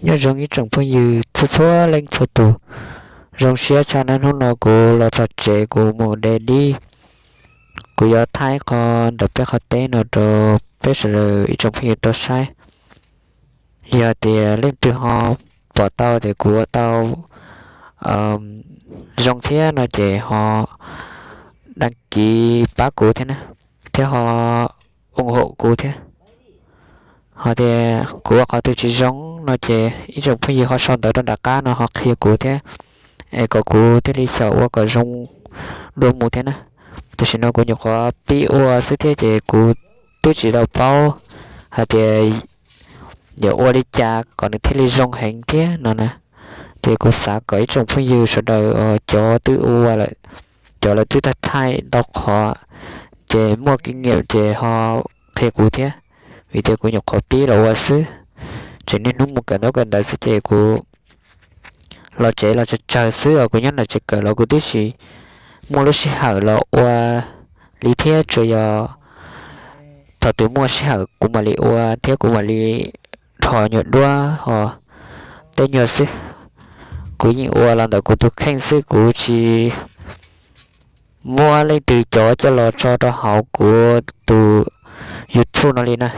Nyob zoo ib tsoom phooj ywg txhua txhua leej txhua tus, zoo siab tshaj nawb. Hnub no kuv los txog tsev kuv mus de dib, kuv yuav thaij qhov ntawm peb qhov teb no rau peb sawv daws ib tsoom phooj ywg tau saib. Yog tias leej twg ho pom tau tias kuv ua tau zoo thiab no ces ho đăng ký pab kuv thiab na, thiab ho ủng hộ kuv thiab. Ho tias kuv ua qhov twg tsis zoo no ces ib tsoom phooj ywg ho sau ntawv rau nram qab no ho qhia kuv thiab, es kom kuv thiaj li xyaum ua kom zoo dua mus thiab na. Tam sim no kuv nyuam qhuav pib ua xwb thiab ces kuv twb tsis tau paub hais tias yuav ua li cas kom nws thiaj li zoo heev thiab no na. Ces kuv xav kom ib tsoom phooj ywg sawv daws cov twb ua lawm, cov lawv twb tau thaij ntau qhov, ces muaj kinh nghiệm ces ho qhia kuv thiab, vim tias kuv nyuam qhuav pib los ua xwb, tseem niaj hnub mus kawm ntaub kawm ntawv xwb ces kuv los tsev los tsawg tsawg xwb os. Kuv nyob nram tsev kawm los kuv twb tsis muaj lub sij hawm los ua li thiab, tsuas yog thaum twg muaj sij hawm kuv mam li ua thiab kuv mam li dhos nyuag duab ho tej nyuag xwb. Kuv yeej ua los ntawm kuv tus kheej xwb, kuv tsis muab leej twg cov coj los tso rau hauv kuv tus YouTube no li na.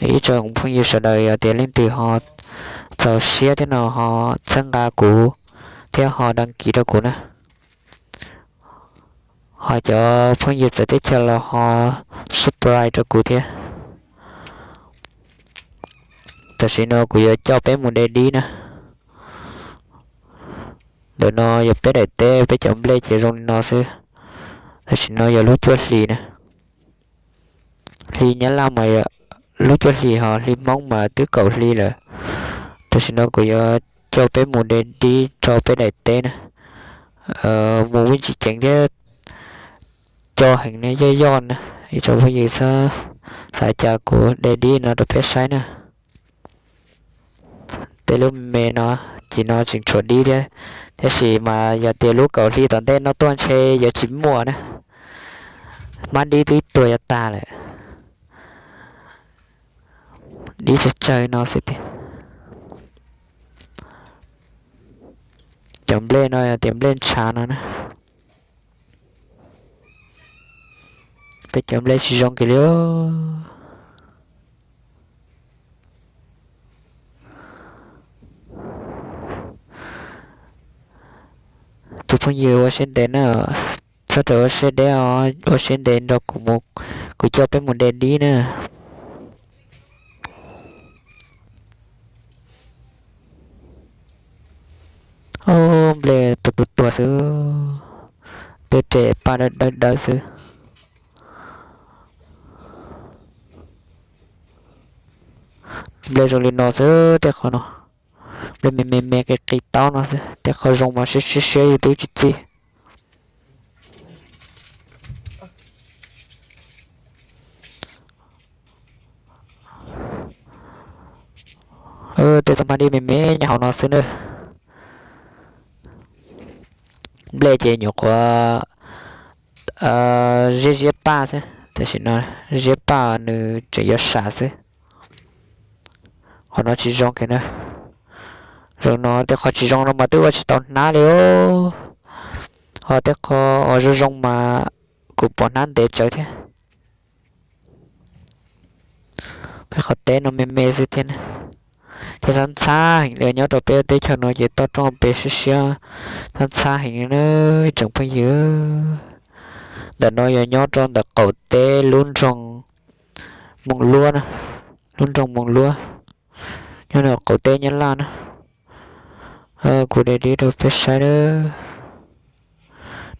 Ib tsoom phooj ywg sawv daws yog tias leej twg ho txaus siab thiab no ho txhawb nqa kuv thiab ho đăng ký rau kuv na. Ho cov phooj ywg txawv teb chaws los ho subscribe rau kuv thiab. Tam sim no kuv yuav coj peb mus de dib na. Ntawm no yog peb daim teb, peb cov nplej ces zoo li no xwb. Tam sim no yog lub cuaj hli na. Hli Nyab Laj mas lub cuaj hli, ho hli Hmoob mas twb kaum hli lawm. Tam sim no kuv yuav coj peb mus de dib rau peb daim teb na. Mus me ntsis ceev thiab, co heev ne, yoj yoj na. Ib tsoom phooj ywg txhob xav cas, kuv de dib no rau peb saib na. Tej lub me me no, ces no tseem tshuav dib thiab, tab sis mas yog tias lub kaum hli tom ntej no tuaj ntshe yuav tsis muaj na. Hmab dib twb tuag yuav tag lawm. Dib tsawg tsawg no xwb tiag. Cov nplej no yog tias nplej ntshav no na. Peb cov nplej tsis zoo kiag li. Tus phooj ywg ua siab ntev na, txhob rawm ua siab deb os, ua siab ntev nrog kuv mus, kuv coj peb mus de dib na. Ob, nplej tuag tuag tuag xwb, tej rem paj dawb dawb xwb. Nplej zoo li no xwb, tej qhov no, nplej me me me qis qis taub no xwb, tej qhov zoo mas siab siab siab yus twb tsis txij. Tej txoj hmab dib me me nyob hauv no xwb na. Nplej ces nyuam qhuav ziab ziab paj xwb, tam sim no ziab paj nws tseem yuav sam xwb. Qhov no tsis zoo kiag na. Zoo no, tej qhov tsis zoo no mas twb ua tsis tau hnab li os. Ho tej qhov uas zoo zoo mas kuv pom hnab ntev tsawv thiab. Peb qhov teb no me me xwb thiab na, thiab ntxhab ntxhab heev li. Nyob rau peb teb chaws no ces toj roob pes siab siab, ntxhab ntxhab heev li na tsoom phooj ywg. Ntawm no yog nyob rau ntawm qaum teb lub nroog Moos Luab na, lub nroog Moos Luab, nyob ntawm qaum teb Nyab Laj na. Kuv de dib rau peb saib na.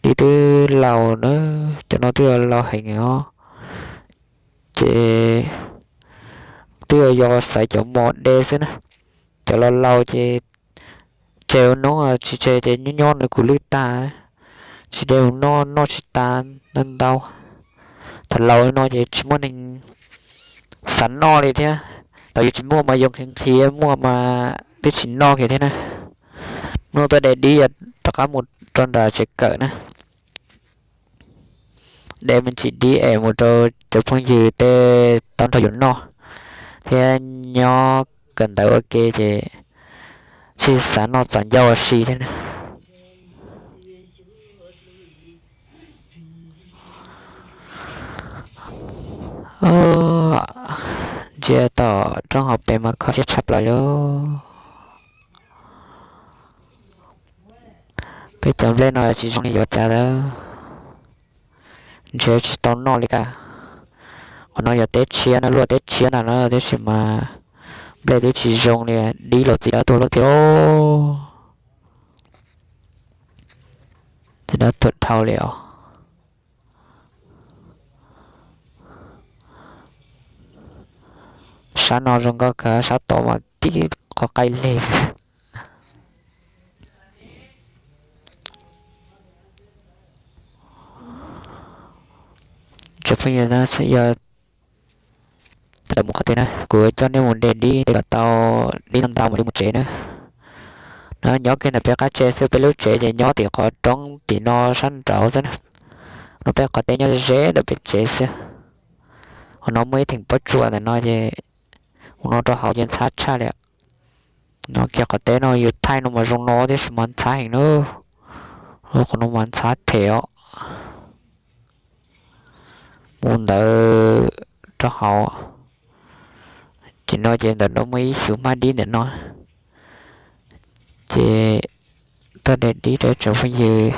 Dib twb laus na, cov no twb laus heev os. Ces twb yog xaiv cov mos de xwb na. Cov laus laus ces tseg ua hnub, tsis tseg ces nyob nyob nws kuj lwj tag, tsis de mus noj noj tsis tas ntau ntau. Thaum laus no ces tsis muaj neeg xav noj li thiab. Thaum yuav tsis muaj mas yuav nqhis nqhis, muaj mas twb tsis noj kiag thiab na. Hnub tuaj de dib, rov qab mus rau nram tsev kawm na. De me ntsis dib es mus rau cov phooj ywg tej tau nrog yus noj thiab nyob kawm ntawv ua ke ces tsis xav noj txom ncauj ua si thiab na. Ntsia tom roob hauv pes mas kho siab tshaj plaws li. Peb cov nplej no tsis zoo li yuav cas lawm, ntshe tsis tau noj li cas. Qhov no yog teb tshiab no, luaj teb tshiab ntag na, tab sis mas nplej twb tsis zoo li, dib los txiv dawb tuag luaj thiab. Txiv dawb tuag dhau li os. Sab no zoo nkauj kawg, sab tod mas tib qho qaij leg. Tsoom phooj ywg, yog tawm mus qhov twg na, kuv coj nej mus de dib kom tau dib ntau ntau mam li mus tsev na. No nyob kiag ntawm peb qab tsev xwb, peb lub tsev ces nyob tim qhov roob tim no sab nraud xwb na. No peb qhov teb nyob ze ntawm peb tsev xwb. Qhov no muaj ib theem pob tsuas ntawm no ces mus no rau hauv ces ntxhab tshaj li. No kiag qhov teb no yus thaij no mas zoo no tiam sis mas ntxhab heev na. Qhov no mas ntxhab them os. Mus ntawd rau hauv. Ces no ces ntawm no muaj ib xyuv hmab dib ntawm no. Ces tuaj de dib rau tsoom phooj ywg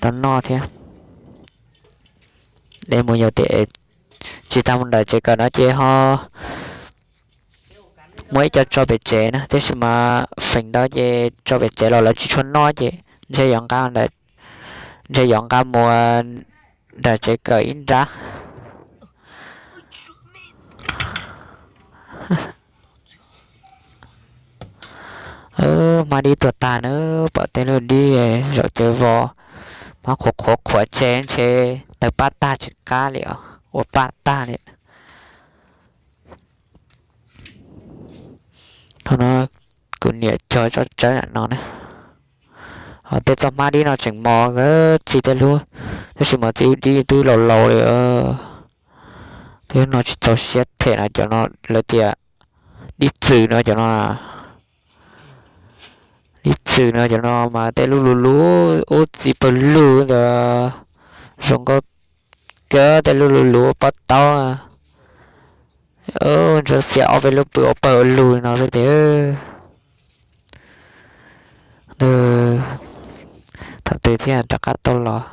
tau noj thiab. De mus yog tias tsis tas mus nram tsev kawm no ces ho muaj ib co tso pem tsev na, tiam sis mas feem ntau ces tso pem tsev los lawv tsis tshua noj ces ntshe yuav nqa, ntshe yuav nqa mus nram tsev kawm ib nrab. Hmab dib tuag tag na, pom tej lub dib zaum cawv vos, hmab qhuav qhuav qhuav tse ntshe tawg paj tag tsis qab li os, ua paj tag li. Thaum no kuv niam cog tso tsawb nram no na. Ho tej txoj hmab dib no tseem mos txi tej lub, tab sis mas txi lub dib twb laus laus li. Tej no tsis txaus siab them no, cov no lawv tias dib txwm no cov no. Dib txwm no cov no mas tej lub lug lug ub txi pawg lug ntawd, zoo nkauj kawg tej lub lug lug pob taub. Ntsuab xiab ob peb lub pw ua pawg ua lug no xwb tiag. Thaum twg thiaj rov qab tau los?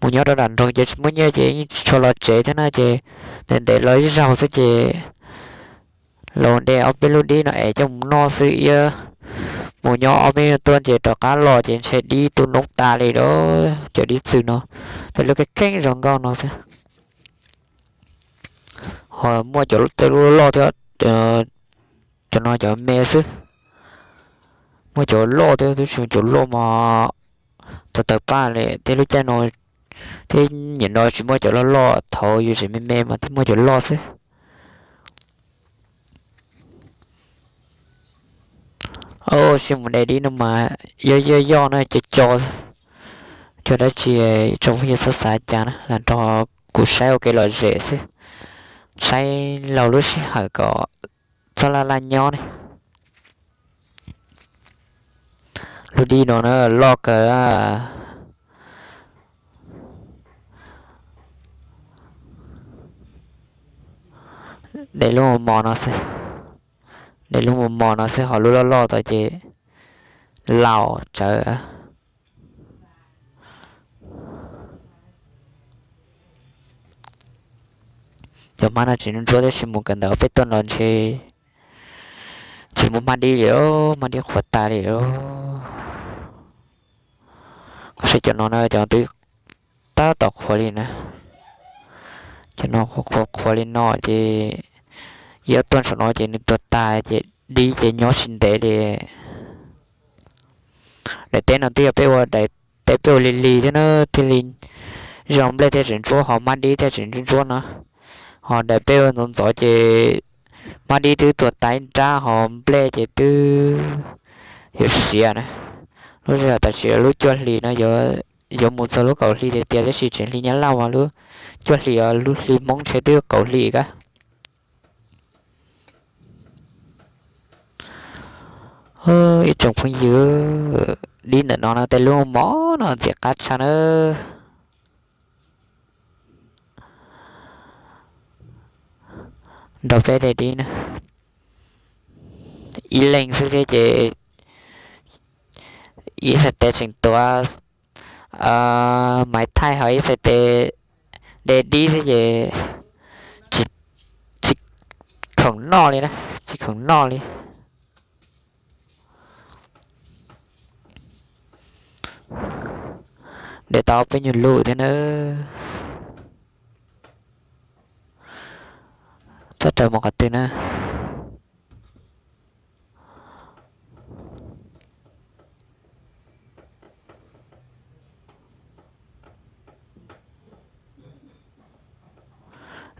Mus nyob rau nram nroog ces tsis muaj nyiaj ces yeej tsis tshua los tsev thiab na, ces ntev ntev los ib zaug xwb ces los de ob peb lub dib no es coj mus noj xwb. Ib mus nyob ob peb hnub tuaj ces rov qab los ces ntshe dib tu noob tas li lawm. Cov dib txwm no tej lub kheej kheej zoo nkauj no xwb. Ho muaj cov tej lub loj thiab, cov no cov me xwb. Muaj cov loj thiab, tab sis cov loj mas tawg tawg paj li. Tej lub caij no thiab, nim no tsis muaj cov loj loj, thaum yus tseem me me mas thiaj muaj cov loj xwb. Sib mus de dib no mas yoj yoj yoj na, co co, cog dab tsi tsoom phooj ywg txhob xav cas na, lam nrog kuv saib ua kev lom zem xwb, saib laug lub sij hawm kom txhob laj laj nyob ne. Lub dib no na loj kawg. De lub mos mos no xwb, de lub mos mos no xwb, ho lub loj loj tas ces laus tsawv. Cov hmab no tseem ntsuab ntsuab, tab sis mus kawm ntawv peb tuaj no ntshe tsis muaj hmab dib li, hmab dib qhuav tas li. Koj saib cov no na, cov twb tab tom qhuav li na. Cov no qhuav qhuav li no ces yog tuaj saum no ces nws tuag tas ces dib ces nyob tsis ntev li. Daim teb no twb yog peb ua daim teb peb ua lig lig thiab na, thiaj li zoo nplej thiaj tseem ntsuab, ho hmab dib thiaj tseem ntsuab ntsuab no. Ho daim peb ua ntxov ntxov ces hmab dib twb tuag tas ib nrab, ho nplej ces twb yuav siav na. Lub sij hawm tam sim lub cuaj hlis no yuav mus txog lub kaum hli tiag tiag, tab sis tseem hli Nyab Laj mas lub cuaj hlis, lub hli Hmoob ntshe twb yuav kaum hli kab. Ib tsoom phooj ywg, dib ntawm no no tej lub mos no ntxim qab tshaj na. Nrog peb de dib na. Ib leeg xwb thiab ces ib xais tes tseem tuav maiv thaij ho ib xais tes de dib xwb ces tsis, tsis khoom noj li na, tsis khoom noj li. De tau peb nyuag lub thiab na. Txhob raws mus qhov twg na.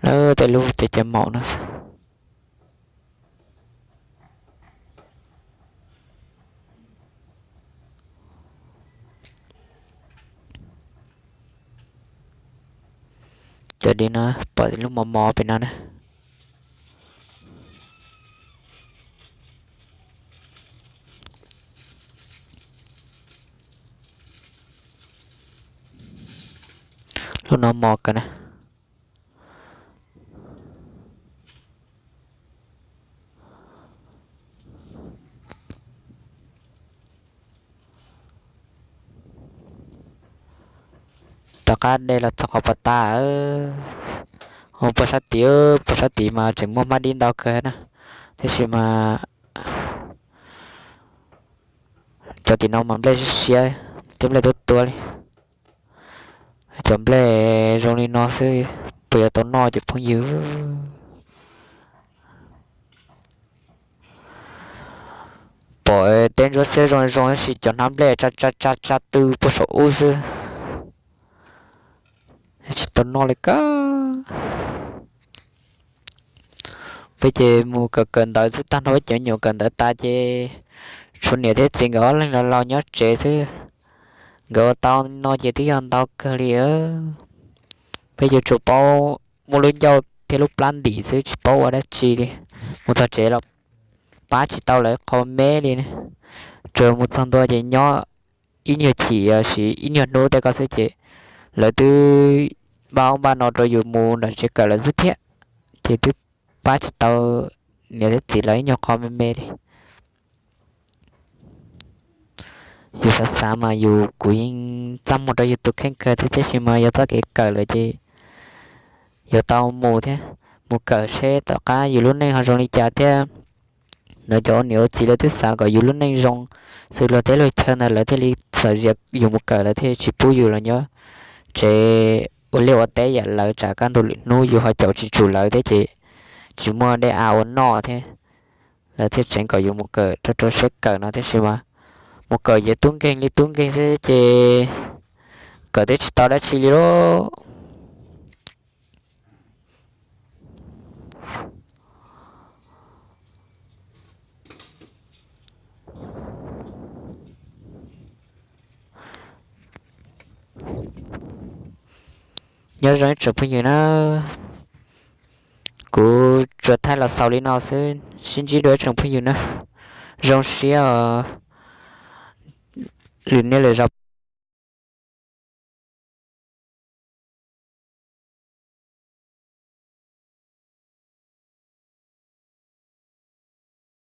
Lawv tej lub cov cov maum no xwb. Cov dib no pom lub mos mos pem no na. Lub no mos kawg na. Rov qab de los txog qhov pas tas, ua puag sab tid, puag sab tid mas tseem muaj hmab dib ntau kawg na, tiam sis mas cov tim no mas nplej siab siab thiab nplej tuab tuab li. Cov nplej zoo li no xwb puas yuav tau noj cov phooj ywg? Pom teb ntsuab xiab zoo zoo tab sis cov hnab nplej tsa tsa tsa tsa tw puag saum ub xwb, tsis tau noj li kawg. Peb ces mus kawm kawm ntawv xwb tag nrho, peb cov me nyuam kawm ntawv tas ces tshuav niam thiab txiv nkawd ob leeg los laus nyob tsev xwb. Nkawd ua tau no ces twb yog ntau kawg li. Peb yuav tsum paub muaj lub ncauj thiab lub plab ntim xwb tsis paub ua dab tsi li. Mus txog tsev los pab tsis tau lawv qho me li. Tsuas mus txog ntua ces nyob ib nyuag chim los sis ib nyuag hnub tej ko xwb ces lawv twb npaj ub npaj no rau yus mus nram tsev kawm lawm xwb thiab. Ces twb pab tsis tau niam thiab txiv lawv ib nyuag qho me me li. Yus xav xav mas yus, kuv yeej txaj muag rau yus tus kheej kawg thiab, tiam sis mas yog txoj kev kawm lawm ces yuav tau mus thiab, mus kawm seb tom qab yus lub neej ho zoo li cas thiab. Ntawd cov ua niam ua txiv lawv twb xav kom yus lub neej zoo xws luag teb luag chaw ntawd lawv thiaj li txawm zias yus mus kawm, lawv thiaj tsis pub yus los nyob tsev ua liaj ua teb yam lawv, tsam kaj ntug lwm hnub yus ho caum tsis tsum lawv thiab ces tsis muaj dej av ua noj thiab. Lawv thiaj tseev kom yus mus kawm rau rau siab kawm no, tiam sis mas mus kawm ces tub nkeeg li tub nkeeg xwb ces kawm twb tsis tau dab tsi li lauj. Nyob zoo ib tsoom phooj ywg na, kuv tsuas thaij los xaus li no xwb, sib ntsib dua ib tsoom phooj ywg na, zoo siab os. Lwm niaj lwm zaus